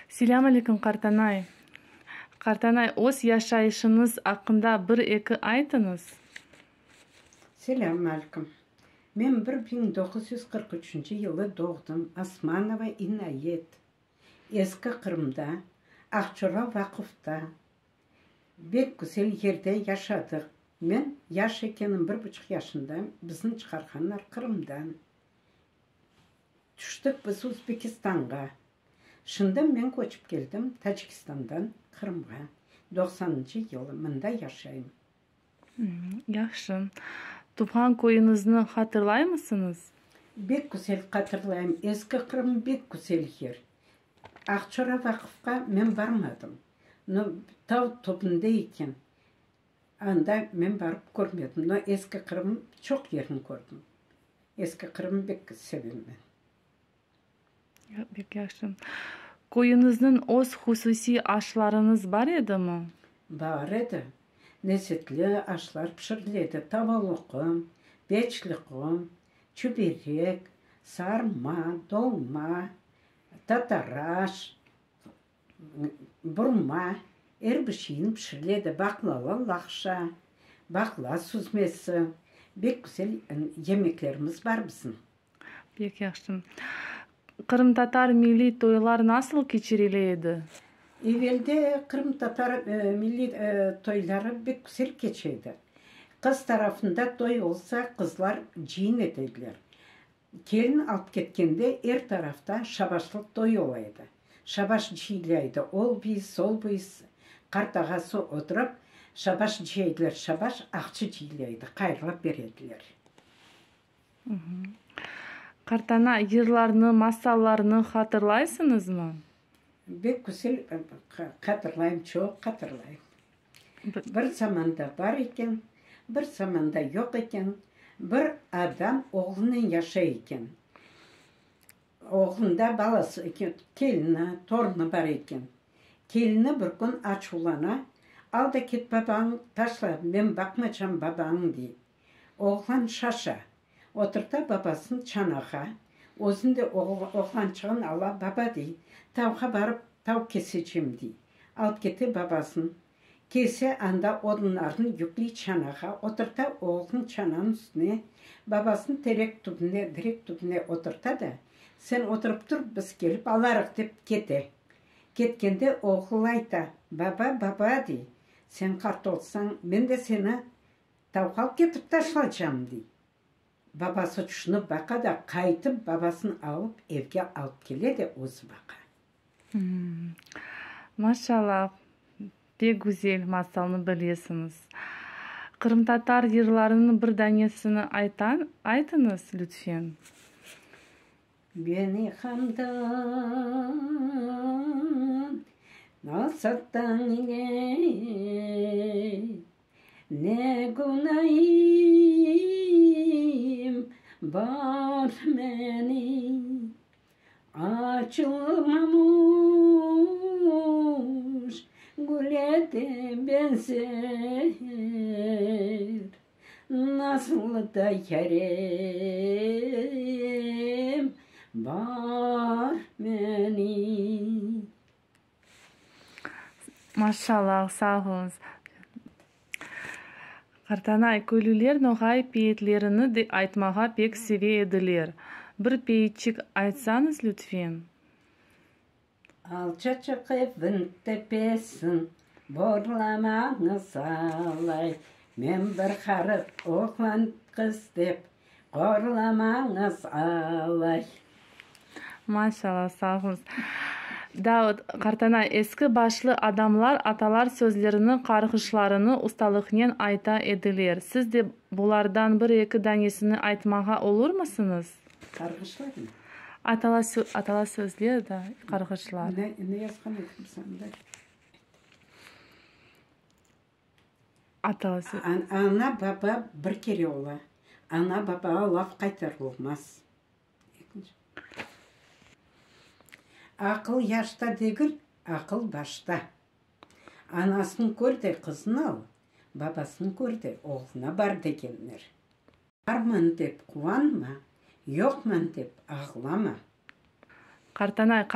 Selâm aleyküm, qartanay! Qartanay, öz yaşayışıñız aqqında bir-eki aytıñız. Selâm aleyküm! Men 1943 yılı doğdım, Osmanova İnayet, Eski Qırımda, Aqçora Vaqufta, bek güzel yerde yaşadıq. Men yaş ekenim, bir buçuq yaşında bizni çıqarğanlar Qırımdan. Tüştik biz Özbekistanğa. Şimdi men köçip keldim Tacikistandan Qırımğa. Doqsanıncı yılı mında yaşayım. Yahşı. Tuvğan köyüñizni hatırlaymısıñız? Bek güzel hatırlayım. Eski Qırım bek güzel yer. Aqçora Vaqufqa men barmadım. No, tav tübünde eken. Anda men barıp körmedim. No, Eski Qırım çoq yerini kördim. Eski Qırımnı bek sevem men. Bek yahşı. Köyüñizniñ öz hususiy aşlarıñız bar edimi? Bar edi. Lezzetli aşlar pişirile edi, tava loqum, peç loqum, çüberek, sarma, dolma, tataraş, Burma, er bir şeyni pişirile edi, baqlala laqşa, baqla süzmesi, bek güzel yemeklerimiz bar bizim. Pek yahşı. Qırımtatar milliy toylar nasıl keçirile edi? Evelde qırımtatar milliy toyları bek güzel keçe edi. Qız tarafında toy olsa, qızlar cıyın ete ediler. Kelin alıp ketkende er tarafta şabaşlıq toy ola edi. Şabaş cıylaydı, ol biy, sol biy, qart ağası oturıp, şabaş cıyaydılar, şabaş aqçı cıylaydı, qayırlap berediler. Qartana, yırlarnı, masallarnı hatırlaysıñızmı? Bek güzel hatırlayım, çoq hatırlayım. Bir zamanda bar eken, bir zamanda yoq eken, bir adam oğlunen yaşay eken. Oğlunda balası, kelini, torunı bar eken. Kelini bir kün açuvlana, Al da ket babañ taşla, men baqmaycam babañ, dey. Oğlan şaşa. Oturta babasını çanağa, özüni de oğlançığın ala, baba, dey, tavğa barıp tav kesecem, dey. Alıp kete babasını. Kese, anda odunlarnı yükley çanağa, oturta oğlunı çananıñ üstüne, babasını terek tübüne, direk tübüne oturta da, sen oturıp tur, biz kelip alarıq, dep kete. Ketkende oğlu ayta, Baba, baba, dey, sen qart olsañ, men de seni Tavğa alıp ketip taşlacam, dey. Babası tüşünip baqa da, qaytıp babasını alıp evge alıp kele de özü baqa. Maşallah, pek güzel masalnı bilesiñiz. Qırımtatar yırlarınıñ bir danesini aytıñız, lütfen. Beni handan alsattan ile Ne günahim bar menim, Açılmamış güle de benzer, Nasıl da yarem bar menim. Maşallah, sağ oluñız. Qartanay, köylüler noğay peyitlerini de aytmağa pek seve ediler. Bir peyitçik aytsañız, lütfen. Alçaçıq evin tepesin borlamañız alay, Men bir ğarip oğlan qız dep qorlamañız alay. Maşallah, sağ oluñız. Daa, qartana, eski başlı adamlar atalar sözlerini, qarğışlarını ustalıqnen ayta ediler. Siz de bulardan bir-eki danesini aytmağa olurmısıñız? Qarğışlarmı? Atalar sözler da, qarğışlar. Ne yazğan edim sende? Ana-baba bir kere ola. Ana-babağa laf qaytarılmaz. Aqıl yaşta degil, aqıl başta. Anasını kör de qızını al, babasını kör de oğluna bar degenler. Barman dep quvanma, yoqman dep ağlama. Qartanay.